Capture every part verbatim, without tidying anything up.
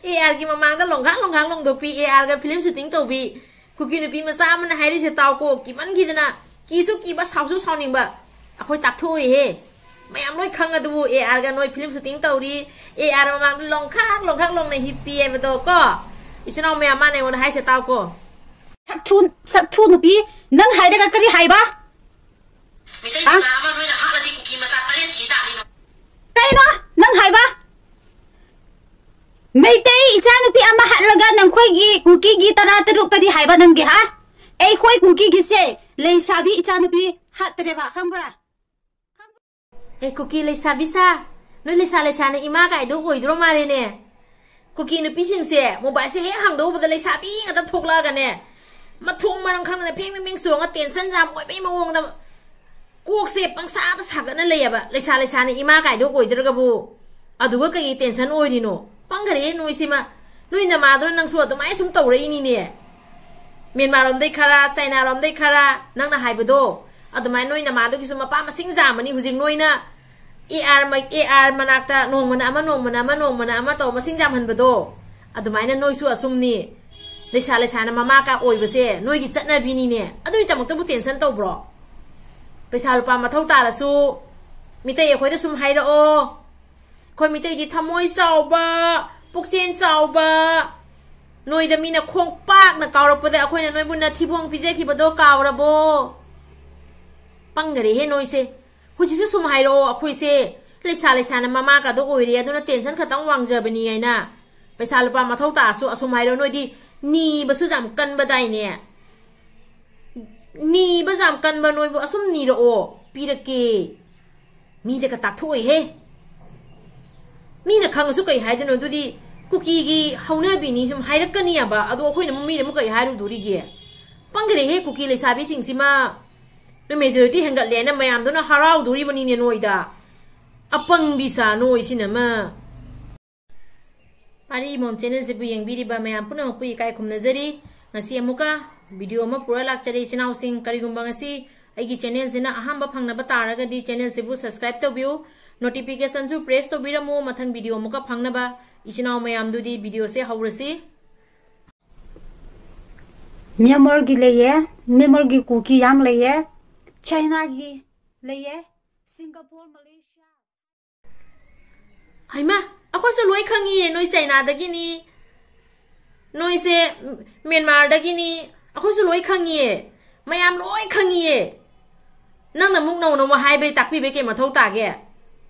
ꯑꯦ ꯑꯥꯔꯒꯤ ꯃꯃꯥꯡꯗ ꯂꯣꯡꯈꯥꯛ ꯂꯣꯡꯈꯥꯛ ꯂꯣꯡꯗꯣꯛꯄꯤ, ꯑꯦ ꯑꯥꯔꯒ film shooting ꯇꯧꯕꯤ꯫ ꯀꯨꯀꯤ ꯅꯨꯄꯤ ꯃꯆꯥ ꯑꯃꯅ ꯍꯥꯏꯔꯤꯁꯦ ꯇꯥꯎꯀꯣ, ꯀꯤꯃꯟꯈꯤꯗꯅ ꯀꯤꯁꯨ ꯀꯤꯕ, ꯁꯥꯎꯁꯨ ꯁꯥꯎꯅꯤꯡꯕ꯫ ꯑꯩꯈꯣꯏ ꯇꯥꯛꯊꯣꯛꯏꯍꯦ꯫ ꯃꯌꯥꯝ ꯂꯣꯏ ꯈꯪꯉꯗꯨꯕꯨ ꯑꯦ ꯑꯥꯔꯒ ꯅꯣꯏ ꯐꯤꯂꯝ ꯁꯨꯇꯤꯡ ꯇꯧꯔꯤ, ꯑꯦ ꯑꯥꯔ ꯃꯃꯥꯡꯗ ꯂꯣꯡꯈꯥꯛ ꯂꯣꯡꯈꯥꯛ ꯂꯣꯡꯅ ꯍꯤꯞꯄꯤ ꯍꯥꯏꯕꯗꯣ ꯀꯣ꯫ ꯏꯆꯤꯟ ꯏꯅꯥꯎ ꯃꯌꯥꯝ, ꯃꯥꯅ ꯑꯩꯉꯣꯟꯗ ꯍꯥꯏꯁꯦ ꯇꯥꯎꯀꯣ꯫ ꯁꯛꯊꯨ, ꯁꯛꯊꯨ ꯅꯨꯄꯤ, ꯅꯪ ꯍꯥꯏꯔꯒ ꯀꯔꯤ ꯍꯥꯏꯕ? ꯃꯩꯇꯩ ꯍꯥ? ꯃꯆꯥ ꯑꯃ ꯅꯣꯏꯅ ꯍꯥꯠꯂꯗꯤ ꯀꯨꯀꯤ ꯃꯆꯥ ꯇꯔꯦꯠ ꯁꯤ ꯇꯥꯅꯤ ꯅꯣꯏ꯫ ꯀꯩꯅꯣ ꯅꯪ ꯍꯥꯏꯕ? ꯃꯩꯇꯩ ꯏꯆꯥꯅꯨꯄꯤ ꯑꯃ ꯍꯥꯠꯂꯒ ꯅꯈꯣꯏꯒꯤ ꯀꯨꯀꯤꯒꯤ ꯇꯔꯥ ꯇꯔꯨꯛ ꯀꯔꯤ ꯍꯥꯏꯕ ꯅꯪꯒꯤ, ꯍꯥ? ꯑꯩꯈꯣꯏ ꯀꯨꯀꯤꯒꯤꯁꯦ ꯂꯩꯁꯥꯕꯤ ꯏꯆꯥꯅꯨꯄꯤ ꯍꯥꯠꯇ꯭ꯔꯦꯕ, ꯈꯪꯕ꯭ꯔꯥ? ꯑꯦ, ꯀꯨꯀꯤ ꯂꯩꯁꯥꯕꯤ ꯁꯥ, ꯅꯣꯏ ꯂꯩꯁꯥ ꯂꯩꯁꯥꯅ ꯏꯃꯥ ꯀꯥꯏꯗꯣ ꯑꯣꯏꯗ꯭ꯔꯣ ꯃꯥꯜꯂꯦꯅꯦ? ꯀꯨꯀꯤ ꯅꯨꯄꯤꯁꯤꯡꯁꯦ ꯃꯣꯕꯥꯏꯜꯁꯦ ꯍꯦꯛ ꯍꯥꯡꯗꯣꯛꯎꯕꯗ ꯂꯩꯁꯥꯕꯤ ꯉꯥꯛꯇ ꯊꯣꯛꯂꯛꯑꯒꯅꯦ, ꯃꯊꯣꯡ ꯃꯔꯝ ꯈꯪꯗꯅ ꯐꯦꯡ ꯐꯦꯡ ꯐꯦꯡ ꯆꯣꯡꯉ ꯇꯦꯟꯁꯟ ꯌꯥꯝ ꯑꯣꯏꯕꯩ ꯃꯑꯣꯡꯗ ꯀꯣꯛꯁꯦ ꯄꯪꯁꯥꯗ ꯁꯥꯒꯠꯅ ꯂꯩꯌꯦꯕ꯫ ꯂꯩꯁꯥ ꯂꯩꯁꯥꯅ ꯏꯃꯥ ꯀꯥꯏꯗꯣ ꯑꯣꯏꯗ꯭ꯔꯒꯕꯨ ꯑꯗꯨꯒ ꯀꯩꯒꯤ ꯇꯦꯟꯁꯟ ꯑꯣꯏꯔꯤꯅꯣ? ꯄꯪꯈꯔꯦ ꯅꯣꯏꯁꯤꯃ꯫ ꯅꯣꯏ ꯅꯃꯥꯗꯨꯅ ꯅꯪꯁꯨ ꯑꯗꯨꯃꯥꯏꯅ ꯁꯨꯝ ꯇꯧꯔꯛꯏꯅꯤꯅꯦ꯫ ꯃ꯭ꯌꯥꯟꯃꯥꯔꯔꯣꯝꯗꯩ ꯈꯔ, ꯆꯥꯏꯅꯥꯔꯣꯝꯗꯩ ꯈꯔ, ꯅꯪꯅ ꯍꯥꯏꯕꯗꯣ ꯑꯗꯨꯃꯥꯏꯅ ꯅꯣꯏ ꯅꯃꯥꯗꯨꯒꯤꯁꯨ ꯃꯄꯥ ꯃꯁꯤꯡ ꯌꯥꯝꯕꯅꯤ꯫ ꯍꯧꯖꯤꯛ ꯅꯣꯏꯅ ꯑꯦ ꯑꯥꯔ ꯃ-, ꯑꯦ ꯑꯥꯔ ꯃꯅꯥꯛꯇ ꯅꯣꯡꯃꯅ ꯑꯃ, ꯅꯣꯡꯃꯅ ꯑꯃ, ꯅꯣꯡꯃꯅ ꯑꯃ ꯇꯧ ꯃꯁꯤꯡ ꯌꯥꯝꯍꯟꯕꯗꯣ, ꯑꯗꯨꯃꯥꯏꯅ ꯅꯣꯏꯁꯨ ꯑꯁꯨꯝꯅꯤ꯫ ꯂꯩꯁꯥ ꯂꯩꯁꯥꯅ ꯃꯃꯥ ꯀꯥ ꯑꯣꯏꯕꯁꯦ ꯅꯣꯏꯒꯤ ꯆꯠꯅꯕꯤꯅꯤꯅꯦ꯫ ꯑꯗꯨꯒꯤꯗꯃꯛꯇꯕꯨ ꯇꯦꯟꯁꯟ ꯇꯧꯕ꯭ꯔꯣ? ꯄꯩꯁꯥ ꯂꯨꯄꯥ ꯃꯊꯧ ꯇꯥꯔꯁꯨ ꯃꯤꯇꯩ ꯑꯩꯈꯣꯏꯗ ꯁꯨꯝ ꯍꯥꯏꯔꯛꯑꯣ꯫ ꯑꯩꯈꯣꯏ ꯃꯤꯇꯩꯗꯤ ꯊꯃꯣꯏ ꯆꯥꯎꯕ, ꯄꯨꯛꯆꯦꯜ ꯆꯥꯎꯕ, ꯅꯣꯏꯗ ꯃꯤꯅ ꯈꯣꯡꯄꯥꯛꯅ ꯀꯥꯎꯔꯛꯄꯗ ꯑꯩꯈꯣꯏꯅ ꯅꯣꯏꯕꯨ ꯅꯊꯤꯕꯣꯡ ꯄꯤꯖꯈꯤꯕꯗꯣ ꯀꯥꯎꯔꯕꯣ? ꯄꯪꯒꯔꯦꯍꯦ ꯅꯣꯏꯁꯦ꯫ ꯍꯧꯖꯤꯛꯁꯨ ꯁꯨꯝ ꯍꯥꯏꯔꯛꯑꯣ, ꯑꯩꯈꯣꯏꯁꯦ ꯂꯩꯁꯥ ꯂꯩꯁꯥꯅ ꯃꯃꯥ ꯀꯥꯗꯣ ꯑꯣꯏꯔꯦ, ꯑꯗꯨꯅ ꯇꯦꯟꯁꯟ ꯈꯛꯇꯪ ꯋꯥꯡꯖꯕꯅꯤ ꯍꯥꯏꯅ꯫ ꯄꯩꯁꯥ ꯂꯨꯄꯥ ꯃꯊꯧ ꯇꯥꯔꯁꯨ ꯑꯁꯨꯝ ꯍꯥꯏꯔꯛꯑꯣ꯫ ꯅꯣꯏꯗꯤ ꯅꯤꯕꯁꯨ ꯌꯥꯝ ꯀꯟꯕꯗꯥꯏꯅꯦ꯫ ꯅꯤꯕ ꯌꯥꯝ ꯀꯟꯕ ꯅꯣꯏꯕꯨ ꯑꯁꯨꯝ ꯅꯤꯔꯛꯑꯣ, ꯄꯤꯔꯛꯀꯦ꯫ ꯃꯤꯗꯒ ꯇꯥꯛꯊꯣꯛꯑꯣꯏꯍꯦ꯫ ꯃꯤꯅ ꯈꯪꯉꯁꯨ ꯀꯩ ꯍꯥꯏꯗꯣꯏꯅꯣ? ꯑꯗꯨꯗꯤ ꯀꯨꯀꯤꯒꯤ ꯍꯧꯅꯕꯤꯅꯤ ꯁꯨꯝ ꯍꯥꯏꯔꯛꯀꯅꯤꯕ꯫ ꯑꯗꯣ ꯑꯩꯈꯣꯏꯅ ꯑꯃꯨꯛ ꯃꯤꯗ ꯑꯃꯨꯛ ꯀꯩ ꯍꯥꯏꯔꯨꯗꯣꯔꯤꯒꯦ? ꯄꯪꯒꯔꯦꯍꯦ ꯀꯨꯀꯤ ꯂꯩꯁꯥꯕꯤꯁꯤꯡꯁꯤꯃ꯫ ꯅꯣꯏ majority ꯍꯦꯟꯒꯠꯂꯦꯅ ꯃꯌꯥꯝꯗꯨꯅ ꯍꯔꯥꯎꯗꯣꯔꯤꯕꯅꯤꯅꯦ ꯅꯣꯏꯗ꯫ ꯑꯄꯪꯕꯤ ꯁꯥ ꯅꯣꯏꯁꯤꯅ ꯑꯃ꯫ ꯄꯥꯔꯤ ꯏꯃꯣꯝ channel ꯁꯤꯕꯨ ꯌꯦꯡꯕꯤꯔꯤꯕ ꯃꯌꯥꯝ ꯄꯨꯝꯅꯃꯛꯄꯨ ꯏꯀꯥꯏ ꯈꯨꯝꯅꯖꯔꯤ꯫ ꯉꯁꯤ ꯑꯃꯨꯛꯀ video ꯑꯃ ꯄꯨꯔ ꯂꯥꯛꯆꯔꯦ ꯏꯆꯤꯟ ꯏꯅꯥꯎꯁꯤꯡ꯫ ꯀꯔꯤꯒꯨꯝꯕ ꯉꯁꯤ ꯑꯩꯒꯤ channel ꯁꯤꯅ ꯑꯍꯥꯟꯕ ꯐꯪꯅꯕ ꯇꯥꯔꯒꯗꯤ channel ꯁꯤꯕꯨ subscribe ꯇꯧꯕꯤꯌꯨ, notification ꯁꯨ press ꯇꯧꯕꯤꯔꯝꯃꯨ꯫ ꯃꯊꯪ video ꯑꯃꯨꯛꯀ ꯐꯪꯅꯕ ꯏꯆꯤꯟ ꯏꯅꯥꯎ ꯃꯌꯥꯝꯗꯨꯗꯤ video ꯁꯦ ꯍꯧꯔꯁꯤ꯫ ꯃ꯭ꯌꯥꯟꯃꯥꯔꯒꯤ ꯂꯩꯌꯦ, ꯃ꯭ꯌꯥꯟꯃꯥꯔꯒꯤ ꯀꯨꯀꯤ ꯌꯥꯝ ꯂꯩꯌꯦ, ꯆꯥꯏꯅꯥꯒꯤ ꯂꯩꯌꯦ, ꯁꯤꯡꯒꯥꯄꯨꯔ, ꯃꯂꯦꯁꯤꯌꯥ꯫ ꯍꯩꯃꯥ, ꯑꯩꯈꯣꯏꯁꯨ ꯂꯣꯏ ꯈꯪꯉꯤꯌꯦ, ꯅꯣꯏ ꯆꯥꯏꯅꯥꯗꯒꯤꯅꯤ, ꯅꯣꯏꯁꯦ ꯃ꯭ꯌꯥꯟꯃꯥꯔꯗꯒꯤꯅꯤ, ꯑꯩꯈꯣꯏꯁꯨ ꯂꯣꯏ ꯈꯪꯉꯤꯌꯦ, ꯃꯌꯥꯝ ꯂꯣꯏ ꯈꯪꯉꯤꯌꯦ꯫ ꯅꯪꯅ ꯑꯃꯨꯛ ꯅꯧꯅ ꯑꯃꯨꯛ ꯍꯥꯏꯕꯩ ꯇꯥꯛꯄꯤꯕꯩ ꯀꯩ ꯃꯊꯧ ꯇꯥꯒꯦ?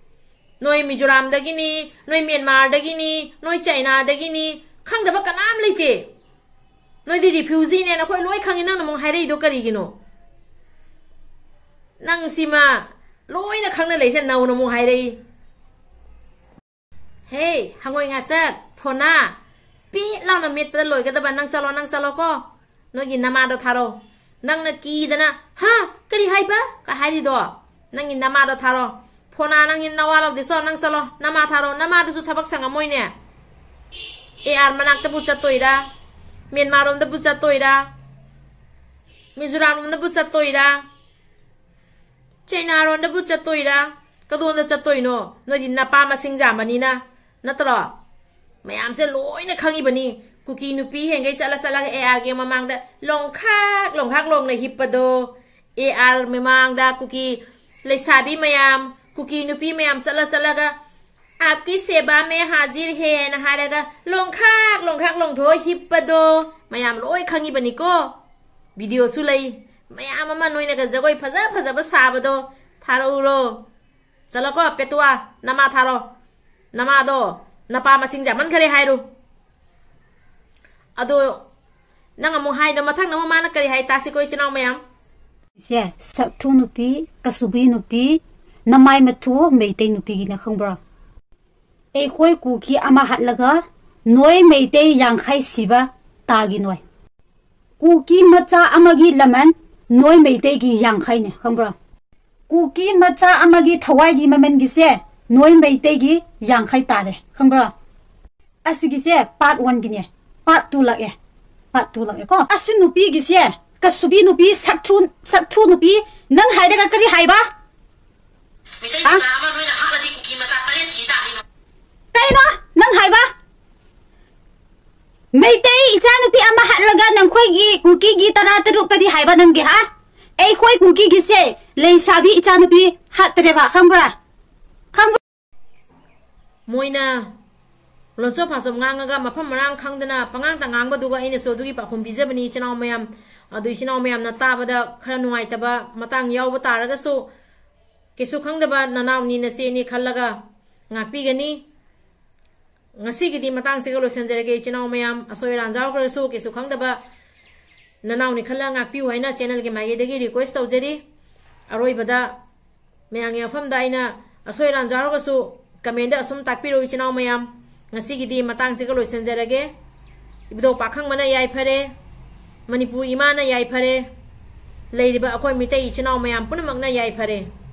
ꯅꯣꯏ ꯃꯤꯖꯣꯔꯥꯝꯗꯒꯤꯅꯤ, ꯅꯣꯏ ꯃ꯭ꯌꯥꯟꯃꯥꯔꯗꯒꯤꯅꯤ, ꯅꯣꯏ ꯆꯥꯏꯅꯥꯗꯒꯤꯅꯤ, ꯈꯪꯗꯕ ꯀꯅꯥꯝ ꯂꯩꯇꯦ꯫ ꯅꯣꯏꯗꯤ refugee ꯅꯦꯅ ꯑꯩꯈꯣꯏ ꯂꯣꯏ ꯈꯪꯉꯤ, ꯅꯪꯅ ꯑꯃꯨꯛ ꯍꯥꯏꯔꯛꯏꯗꯣ ꯀꯔꯤꯒꯤꯅꯣ? ꯅꯪ ꯁꯤꯃ ꯂꯣꯏꯅ ꯈꯪꯅ ꯂꯩꯁꯦ ꯅꯧꯅ ꯑꯃꯨꯛ ꯍꯥꯏꯔꯛꯏ꯫ ꯍꯦ, ꯍꯪꯉꯣꯏ ꯉꯥꯆꯛ, ꯐꯣꯅꯥ, ꯄꯤꯠ ꯂꯥꯎꯅ ꯃꯦꯠꯄꯗ ꯂꯣꯏꯒꯗꯕ, ꯅꯪ ꯆꯠꯂꯣ, ꯅꯪ ꯆꯠꯂꯣꯀꯣ꯫ ꯅꯣꯏꯒꯤ ꯅꯃꯥꯗꯣ ꯊꯥꯔꯣ꯫ ꯅꯪꯅ ꯀꯤꯗꯅ, "ꯍꯥ? ꯀꯔꯤ ꯍꯥꯏꯕ?" ꯀ ꯍꯥꯏꯔꯤꯗꯣ꯫ ꯅꯪꯒꯤ ꯅꯃꯥꯗꯣ ꯊꯥꯔꯣ꯫ ꯐꯣꯅꯥ, ꯅꯪꯒꯤ ꯅꯋꯥ ꯂꯧꯗꯦ, ꯆꯣ, ꯅꯪ ꯆꯠꯂꯣ꯫ ꯅꯃꯥ ꯊꯥꯔꯣ꯫ ꯅꯃꯥꯗꯨꯁꯨ ꯊꯕꯛ ꯁꯪꯉꯝꯃꯣꯏꯅꯦ꯫ ꯑꯦ ꯑꯥꯔ ꯃꯅꯥꯛꯇꯕꯨ ꯆꯠꯇꯣꯏꯔꯥ? ꯃ꯭ꯌꯥꯟꯃꯥꯔ ꯔꯣꯝꯗꯕꯨ ꯆꯠꯇꯣꯏꯔꯥ? ꯃꯤꯖꯣꯔꯥꯝ ꯔꯣꯝꯗꯕꯨ ꯆꯠꯇꯣꯏꯔꯥ? ꯆꯩꯅꯥꯔꯣꯝꯗꯕꯨ ꯆꯠꯇꯣꯏꯔꯥ? ꯀꯗꯣꯝꯗ ꯆꯠꯇꯣꯏꯅꯣ? ꯅꯣꯏꯗꯤ ꯅꯄꯥ ꯃꯁꯤꯡ ꯌꯥꯝꯕꯅꯤꯅ, ꯅꯠꯇ꯭ꯔꯣ? ꯃꯌꯥꯝꯁꯦ ꯂꯣꯏꯅ ꯈꯪꯉꯤꯕꯅꯤ꯫ ꯀꯨꯀꯤ ꯅꯨꯄꯤ ꯍꯦꯟꯒꯩ ꯆꯠꯂ ꯆꯠꯂꯒ ꯑꯦ ꯑꯥꯔꯒꯤ ꯃꯃꯥꯡꯗ ꯂꯣꯡꯈꯥꯛ ꯂꯣꯡꯈꯥꯛ ꯂꯣꯡꯅ ꯍꯤꯞꯄꯗꯣ, ꯑꯦ ꯑꯥꯔ ꯃꯃꯥꯡꯗ ꯀꯨꯀꯤ ꯂꯩꯁꯥꯕꯤ ꯃꯌꯥꯝ, ꯀꯨꯀꯤ ꯅꯨꯄꯤ ꯃꯌꯥꯝ ꯆꯠꯂ ꯆꯠꯂꯒ "ꯑꯥꯞꯀꯤ ꯁꯦꯕꯥ ꯃꯦ ꯍꯥꯖꯤꯔ ꯍꯦ" ꯍꯥꯏꯅ ꯍꯥꯏꯔꯒ ꯂꯣꯡꯈꯥꯛ ꯂꯣꯡꯈꯥꯛ ꯂꯣꯡꯊꯣꯛꯑ ꯍꯤꯞꯄꯗꯣ ꯃꯌꯥꯝ ꯂꯣꯏ ꯈꯪꯉꯤꯕꯅꯤꯀꯣ꯫ Video ꯁꯨ ꯂꯩ, ꯃꯌꯥꯝ ꯑꯃ ꯅꯣꯏꯅꯒ ꯖꯒꯣꯏ ꯐꯖ ꯐꯖꯕ ꯁꯥꯕꯗꯣ ꯊꯥꯔꯛꯎꯔꯣ꯫ ꯆꯠꯂꯣꯀꯣ ꯄꯦꯇꯨꯋꯥ, ꯅꯃꯥ ꯊꯥꯔꯣ꯫ ꯅꯃꯥꯗꯣ ꯅꯄꯥ ꯃꯁꯤꯡ ꯌꯥꯝꯃꯟꯈꯔꯦ ꯍꯥꯏꯔꯨ꯫ ꯑꯗꯣ ꯅꯪ ꯑꯃꯨꯛ ꯍꯥꯏꯗꯣ ꯃꯊꯪ ꯑꯃꯨꯛ ꯃꯥꯅ ꯀꯔꯤ ꯍꯥꯏ ꯇꯥꯁꯤꯀꯣ ꯏꯆꯤꯟ ꯏꯅꯥꯎ ꯃꯌꯥꯝ꯫ ꯁꯦ, ꯁꯛꯊꯨ ꯅꯨꯄꯤ, ꯀꯁꯨꯕꯤ ꯅꯨꯄꯤ, ꯅꯃꯥꯏ ꯃꯊꯨ ꯃꯩꯇꯩ ꯅꯨꯄꯤꯒꯤꯅ ꯈꯪꯕ꯭ꯔꯣ? ꯑꯩꯈꯣꯏ ꯀꯨꯀꯤ ꯑꯃ ꯍꯥꯠꯂꯒ ꯅꯣꯏ ꯃꯩꯇꯩ ꯌꯥꯡꯈꯩ ꯁꯤꯕ ꯇꯥꯒꯤ ꯅꯣꯏ꯫ ꯀꯨꯀꯤ ꯃꯆꯥ ꯑꯃꯒꯤ ꯂꯃꯟ ꯅꯣꯏ ꯃꯩꯇꯩꯒꯤ ꯌꯥꯡꯈꯩꯅꯦ, ꯈꯪꯕ꯭ꯔꯣ? ꯀꯨꯀꯤ ꯃꯆꯥ ꯑꯃꯒꯤ ꯊꯋꯥꯏꯒꯤ ꯃꯃꯜꯒꯤꯁꯦ ꯅꯣꯏ ꯃꯩꯇꯩꯒꯤ ꯌꯥꯡꯈꯩ ꯇꯥꯔꯦ, ꯈꯪꯕ꯭ꯔꯣ? ꯑꯁꯤꯒꯤꯁꯦ part one ꯒꯤꯅꯦ꯫ Part two ꯂꯥꯛꯑꯦ꯫ Part two ꯂꯥꯛꯑꯦꯀꯣ꯫ ꯑꯁꯤ ꯅꯨꯄꯤꯒꯤꯁꯦ, ꯀꯁꯨꯕꯤ ꯅꯨꯄꯤ, ꯁꯛꯊꯨ, ꯁꯛꯊꯨ ꯅꯨꯄꯤ, ꯅꯪ ꯍꯥꯏꯔꯒ ꯀꯔꯤ ꯍꯥꯏꯕ? ꯃꯤꯇꯩ ꯍꯥ? ꯃꯆꯥ ꯑꯃ ꯅꯣꯏꯅ ꯍꯥꯠꯂꯗꯤ ꯀꯨꯀꯤ ꯃꯆꯥ ꯇꯔꯦꯠ ꯁꯤ ꯇꯥꯅꯤ ꯅꯣꯏ꯫ ꯀꯩꯅꯣ? ꯅꯪ ꯍꯥꯏꯕ? ꯃꯩꯇꯩ ꯏꯆꯥꯅꯨꯄꯤ ꯑꯃ ꯍꯥꯠꯂꯒ ꯅꯈꯣꯏꯒꯤ ꯀꯨꯀꯤꯒꯤ ꯇꯔꯥ ꯇꯔꯨꯛ ꯀꯔꯤ ꯍꯥꯏꯕ ꯅꯪꯒꯤ, ꯍꯥ? ꯑꯩꯈꯣꯏ ꯀꯨꯀꯤꯒꯤꯁꯦ ꯂꯩꯁꯥꯕꯤ ꯏꯆꯥꯅꯨꯄꯤ ꯍꯥꯠꯇ꯭ꯔꯦꯕ, ꯈꯪꯕ꯭ꯔꯥ? ꯈꯪꯕ꯭ꯔꯥ? ꯃꯣꯏꯅ ꯂꯣꯟꯆꯣꯞ ꯐꯥꯆꯣꯞ ꯉꯥꯡꯉꯒ ꯃꯐꯝ ꯃꯔꯥꯡ ꯈꯪꯗꯅ ꯄꯉꯥꯡꯇ ꯉꯥꯡꯕꯗꯨꯒ ꯑꯩꯅꯁꯨ ꯑꯗꯨꯒꯤ ꯄꯥꯎꯈꯨꯝ ꯄꯤꯖꯕꯅꯤ, ꯏꯆꯤꯟ ꯏꯅꯥꯎ ꯃꯌꯥꯝ꯫ ꯑꯗꯨ ꯏꯆꯤꯟ ꯏꯅꯥꯎ ꯃꯌꯥꯝꯅ ꯇꯥꯕꯗ ꯈꯔ ꯅꯨꯡꯉꯥꯏꯇꯕ ꯃꯇꯥꯡ ꯌꯥꯎꯕ ꯇꯥꯔꯒꯁꯨ, ꯀꯩꯁꯨ ꯈꯪꯗꯕ ꯅꯅꯥꯎꯅꯤ ꯅꯆꯦꯅꯤ ꯈꯜꯂꯒ ꯉꯥꯛꯄꯤꯒꯅꯤ꯫ ꯉꯁꯤꯒꯤꯗꯤ ꯃꯇꯥꯡꯁꯤꯒ ꯂꯣꯏꯁꯤꯟꯖꯔꯒꯦ, ꯏꯆꯤꯟ ꯏꯅꯥꯎ ꯃꯌꯥꯝ꯫ ꯑꯁꯣꯏ ꯑꯔꯥꯟ ꯌꯥꯎꯈ꯭ꯔꯁꯨ ꯀꯩꯁꯨ ꯈꯪꯗꯕ ꯅꯅꯥꯎꯅꯤ ꯈꯜꯂ ꯉꯥꯛꯄꯤꯌꯨ ꯍꯥꯏꯅ channelꯒꯤ ꯃꯥꯏꯀꯩꯗꯒꯤ request ꯇꯧꯖꯔꯤ꯫ ꯑꯔꯣꯏꯕꯗ ꯃꯌꯥꯝꯒꯤ ꯃꯐꯝꯗ ꯑꯩꯅ ꯑꯁꯣꯏ ꯑꯔꯥꯟ ꯌꯥꯎꯔꯒꯁꯨ commentꯗ ꯑꯁꯨꯝ ꯇꯥꯛꯄꯤꯔꯛꯎ, ꯏꯆꯤꯟ ꯏꯅꯥꯎ ꯃꯌꯥꯝ꯫ ꯉꯁꯤꯒꯤꯗꯤ ꯃꯇꯥꯡꯁꯤꯒ ꯂꯣꯏꯁꯤꯟꯖꯔꯒꯦ꯫ ꯏꯕꯨꯙꯧ ꯄꯥꯈꯪꯕꯅ ꯌꯥꯏꯐꯔꯦ, ꯃꯅꯤꯄꯨꯔ ꯏꯃꯥꯅ ꯌꯥꯏꯐꯔꯦ, ꯂꯩꯔꯤꯕ ꯑꯩꯈꯣꯏ ꯃꯤꯇꯩ ꯏꯆꯤꯟ ꯏꯅꯥꯎ ꯃꯌꯥꯝ ꯄꯨꯝꯅꯃꯛꯅ ꯌꯥꯏꯐꯔꯦ꯫